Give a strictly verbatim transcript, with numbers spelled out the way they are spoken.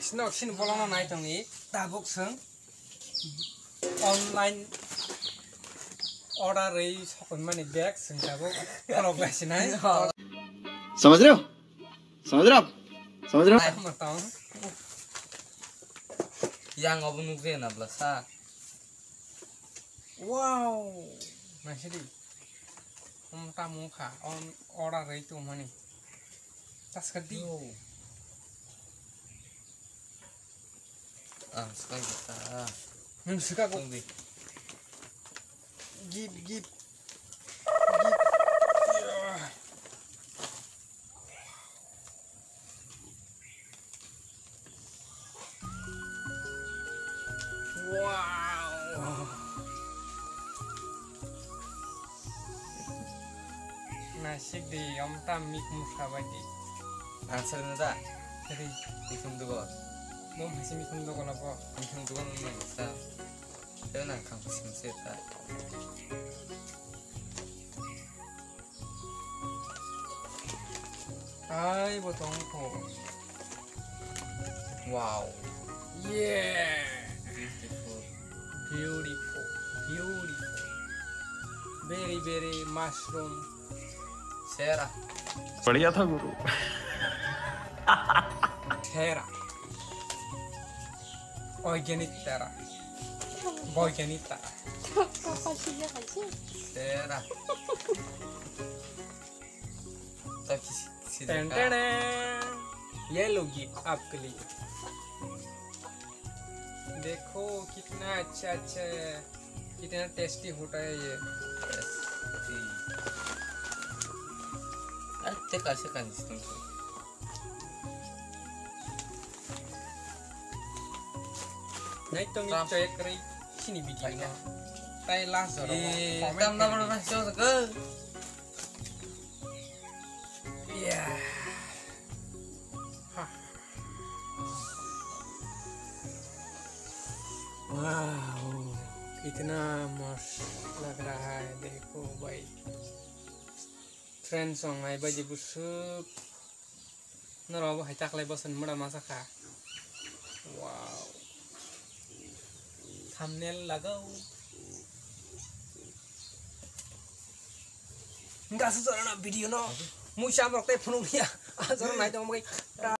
Sino, sino bolongno nai tongni, tabuk swng online order rwi sokoi mani bag swng tabuk kolok lai sinai. समझ रहे हो? समझ रहे हो आप? समझ रहे हो? Ai, ma tong. Yang obo nukje na bla sa. Wow. Naisidi. Om tamo kha, on order rwi tongmani. Taska di. Yo. Ang swkang kha. Nwng swkang kha. Tong di. Gip, gip. Gip. Wow. Naisik di, omta mik musa bai di. Answer na da? Ri. Mikhum dugo. Bo hasi mikhum dugo na bo. Mikhum dugo nang sa. Tei nang khang sim se ta. Ai, bo tong kho. Wow. Yeah. Beautiful. Beautiful. Beautiful. Very, very mushroom. Sera. बढ़िया था गुरु। Sera. Organic tera. Boiganita. Sera. Tapi si, si ten ten. ये लो गिफ्ट आपके लिए। देखो कितना अच्छा अच्छा है, कितना टेस्टी होता है ये। Asti. Ante kasi kan sistem tu. Nai tong ni Tam- choy kri sini video Paika. No. Tai last jora mo. Eh, comment tam na kri. Bro na show ke. Yeah. Ha. Wow, kitna मस्त लग रहा है, देखो भाई। Friends, ang nai bai di busuk. Norok bo hai taklai bosoni mura masa kha. Wow. Thumbnail lagao. Hingke aswk jorano video no muisa borok tei phunukya. Ah, jorano nai tongmani.